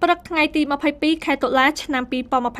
ព្រឹកថ្ងៃទី22ខែតុលាឆ្នាំ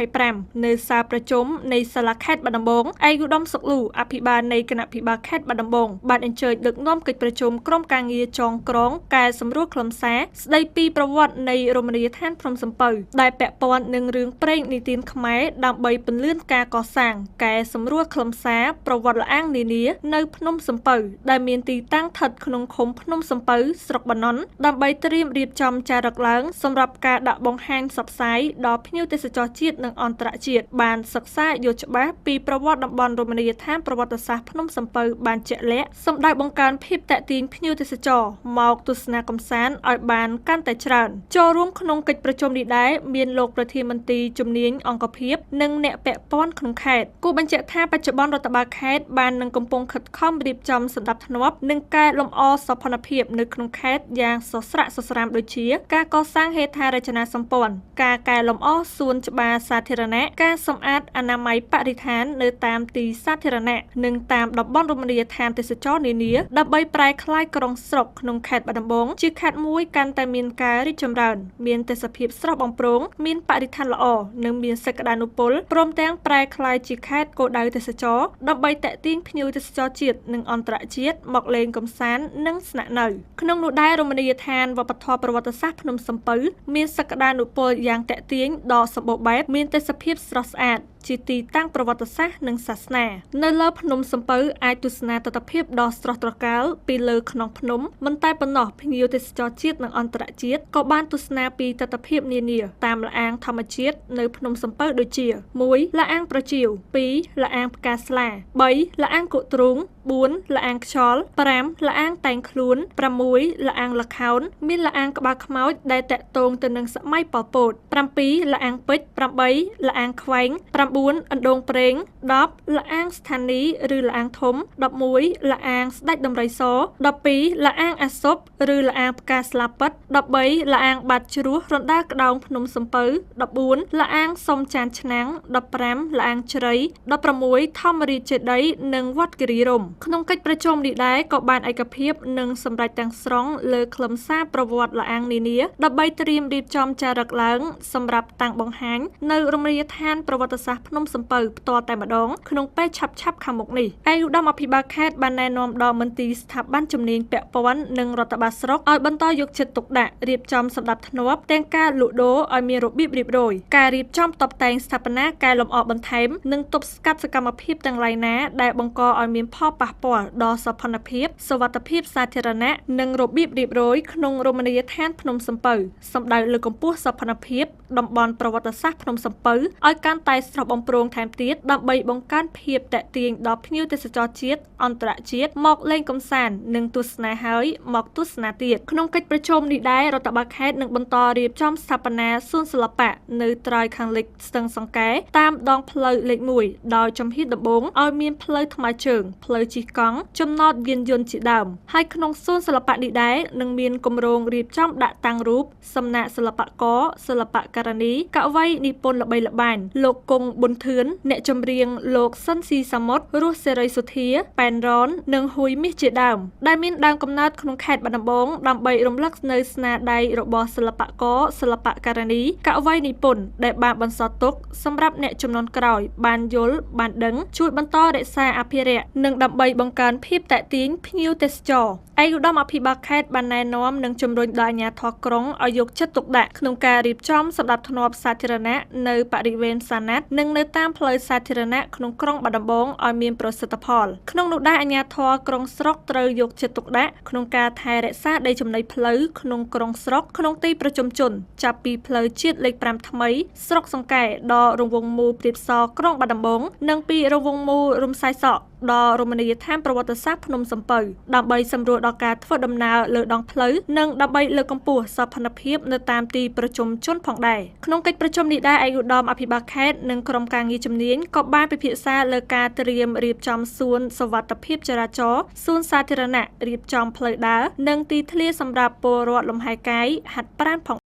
2025នៅសាលប្រជុំនៃសាលាខេត្តបាត់ដំបងឯកឧត្តមសុកលូអភិបាលនៃគណៈភិបាលខេត្តបាត់ដំបងបានអញ្ជើញដឹកនាំកិច្ចប្រជុំក្រុមការងារចងក្រងកែសម្រួលខ្លឹមសារស្ដីពីប្រវត្តិនៃរមណីយដ្ឋានភ្នំសំពៅដែលពាក់ព័ន្ធនឹងរឿងព្រេងនិទានខ្មែរដើម្បីពន្លឿនការកសាងកែសម្រួលខ្លឹមសារប្រវត្តិល្អាងនានានៅភ្នំសំពៅដែលមានទីតាំងស្ថិតក្នុងឃុំភ្នំសំពៅស្រុកបាណន់ដើម្បីត្រៀមរៀបចំចារឹកឡើងសម្រាប់ការដាក់បង្ហាញផ្សព្វផ្សាយដល់ភ្ញៀវទេសចរជាតិនិងអន្តរជាតិបានសិក្សាយល់ច្បាស់ពីប្រវត្តិតំបន់រមណីយដ្ឋានប្រវត្តិសាស្ត្រភ្នំសំពៅបានជាក់លាក់សម្ដៅបង្កើនភាពទាក់ទាញភ្ញៀវទេសចរមកទស្សនាកម្សាន្តឲ្យបានកាន់តែច្រើនចូលរួមក្នុងកិច្ចប្រជុំនេះដែរមានលោកប្រធានមន្ត្រីជំនាញអង្គភាពនិងអ្នកពាក់ព័ន្ធក្នុងខេត្តគូបញ្ជាក់ថាបច្ចុប្បន្នរដ្ឋបាលខេត្តបាននឹងកំពុងខិតខំរៀបចំសណ្ដាប់ធ្នាប់និងកែលម្អសោភ័ណភាពនៅក្នុងខេត្តយ៉ាងសស្រាក់សស្រាំដូចជាការកសាងហេដ្ឋារចនាសម្ព័ន្ធការកែលម្អសួនច្បារសាធារណៈការសម្អាតអនាម័យបរិស្ថាននៅតាមទីសាធារណៈនិងតាមតំបន់រមណីយដ្ឋានទេសចរណ៍នានាដើម្បីប្រែក្លាយក្រុងស្រុកក្នុងខេត្តបាត់ដំបងជាខេត្តមួយកាន់តែមានការរីកចម្រើនមានទេសភាពស្រស់បំព្រងមានបរិស្ថានល្អនិងមានសក្តានុពលព្រមទាំងប្រែក្លាយជាខេត្តគោលដៅទេសចរណ៍ដើម្បីទាក់ទាញភ្ញៀវទេសចរជាតិនិងអន្តរជាតិមកលេងកម្សាន្តនិងស្នាក់នៅក្នុងនោះដែររមណីយដ្ឋានវប្បធម៌ប្រវត្តិសាស្ត្រភ្នំសំពៅមានសក្តានុពលយ៉ាងទាក់ទាញដ៏សម្បូរបែបមានទេសភាពស្រស់ស្អាតជាទីតាំងប្រវត្តិសាស្ត្រនិងសាសនានៅលើភ្នំសំពៅអាចទស្សនាទិដ្ឋភាពដ៏ស្រស់ត្រកាលពីលើខ្នងភ្នំមិនតែប៉ុណ្ណោះភ្ញៀវទេសចរជាតិនិងអន្តរជាតិក៏បានទស្សនាពីទិដ្ឋភាពនានាតាមល្អាងធម្មជាតិនៅភ្នំសំពៅដូចជា1ល្អាងប្រជៀវ2ល្អាងផ្កាស្លា3ល្អាងគុទ្រូង4ល្អាងខ្យល់5ល្អាងតែងខ្លួន6ល្អាងល្ខោនមានល្អាងក្បាលខ្មោចដែលតាក់ទងទៅនឹងសម័យប៉ុលពត7ល្អាងពេជ្រ8ល្អាងខ្វែង9អណ្ដូងប្រេង10ល្អាងស្ថានីយ៍ឬល្អាងធំ11ល្អាងស្ដេចដំរីស12ល្អាងអាសុបឬល្អាងផ្កាស្លាពិត13ល្អាងបាតជ្រោះរណ្ដាលក្តោងភ្នំសំពៅ14ល្អាងសុំចានឆ្នាំង15ល្អាងជ្រៃ16ធម្មរាជចេតិយនិងវត្តគិរីរម្យក្នុងកិច្ចប្រជុំនេះដែរក៏បានឯកភាពនិងសម្រេចទាំងស្រុងលើខ្លឹមសារប្រវត្តិល្អាងនានាដើម្បីត្រៀមរៀបចំចារឹកឡើងសម្រាប់តាំងបង្ហាញនៅរមណីយដ្ឋានប្រវត្តិសាស្ត្រភ្នំសំពៅផ្ទាល់តែម្ដងក្នុងពេលឆាប់ៗខាងមុខនេះឯកឧត្តមអភិបាលខេត្តបានណែនាំដល់មន្ទីរស្ថាប័នជំនាញពាក់ព័ន្ធនិងរដ្ឋបាលស្រុកឲ្យបន្តយកចិត្តទុកដាក់រៀបចំសណ្ដាប់ធ្នាប់ទាំងការលក់ដូរឲ្យមានរបៀបរៀបរយការរៀបចំតុបតែងស្ថាបនាកែលម្អបន្ថែមនិងទប់ស្កាត់សកម្មភាពទាំងឡាយណាដែលបង្កឲ្យមានផលប៉ះពាល់ដល់សោភ័ណភាពសុវត្ថិភាពសាធារណៈនិងរបៀបរៀបរយក្នុងរមណីយដ្ឋានភ្នំសំពៅសម្ដៅលើកកម្ពស់សោភ័ណភាពតំបន់ប្រវត្តិសាស្ត្រភ្នំសំពៅឲ្យកាន់តែស្រស់បំព្រងថែមទៀតដើម្បីបង្កើនភាពទាក់ទាញដល់ភ្ញៀវទេសចរជាតិអន្តរជាតិមកលេងកម្សាន្តនិងទស្សនាហើយមកទស្សនាទៀតក្នុងកិច្ចប្រជុំនេះដែររដ្ឋបាលខេត្តនឹងបន្តរៀបចំស្ថាបនាសួនសិល្បៈនៅត្រើយខាងលិចស្ទឹងសង្កែតាមដងផ្លូវលេខ1ដោយជំហានដំបូងឲ្យមានផ្លូវថ្មើរជើងផ្លូវជិះកង់ចំណតយានយន្តជាដើមហើយក្នុងសួនសិល្បៈនេះដែរនឹងមានគម្រោងរៀបចំដាក់តាំងរូបសំណាកសិល្បករសិល្បករនីកវីនិពន្ធល្បីល្បាញលោកគង់ប៊ុនធឿនអ្នកចម្រៀងលោកសិនស៊ីសាមុតរស់សេរីសុធាប៉ែនរ៉ននិងហ៊ុយមាសជាដើមដែលមានដើមកំណើតក្នុងខេត្តបាត់ដំបងដើម្បីរំលឹកនៅស្នាដៃរបស់សិល្បករសិល្បករនីកវីនិពន្ធដែលបានបន្សល់ទុកសម្រាប់អ្នកជំនាន់ក្រោយបានយល់បានដឹងជួយបន្តរក្សាអភិរក្សនិងដើម្បីបង្កើនភាពទាក់ទាញភ្ញៀវទេសចរឯកឧត្តមអភិបាលខេត្តបានណែនាំនិងជំរុញដល់អាជ្ញាធរក្រុងឲ្យយកចិត្តទុកដាក់ក្នុងការរៀបចំសណ្ដាប់ធ្នាប់សាធារណៈនៅបរិវេណសាណាត់និងនៅតាមផ្លូវសាធារណៈក្នុងក្រុងបាត់ដំបងឲ្យមានប្រសិទ្ធផលក្នុងនោះដែរអាជ្ញាធរក្រុងស្រុកត្រូវយកចិត្តទុកដាក់ក្នុងការថែរក្សាដីចំណីផ្លូវក្នុងក្រុងស្រុកក្នុងទីប្រជុំជនចាប់ពីផ្លូវជាតិលេខ5ថ្មីស្រុកសង្កែដល់រង្វង់មូលព្រាបសក្រុងបាត់ដំបងនិងពីរង្វង់មូលរំសាយសក់ដល់រមណីយដ្ឋានប្រវត្តិសាស្ត្រភ្នំសំពៅដើម្បីសម្រួលដល់ការធ្វើដំណើរលើដងផ្លូវនិងដើម្បីលើកកម្ពស់សោភ័ណភាពនៅតាមទីប្រជុំជនផងដែរក្នុងកិច្ចប្រជុំនេះដែរឯកឧត្តមអភិបាលខេត្តនិងក្រុមការងារជំនាញក៏បានពិភាក្សាលើការត្រៀមរៀបចំសួនសុវត្ថិភាពចរាចរណ៍សួនសាធារណៈរៀបចំផ្លូវដើរនិងទីធ្លាសម្រាប់ពលរដ្ឋលំហែកាយហាត់ប្រាណផង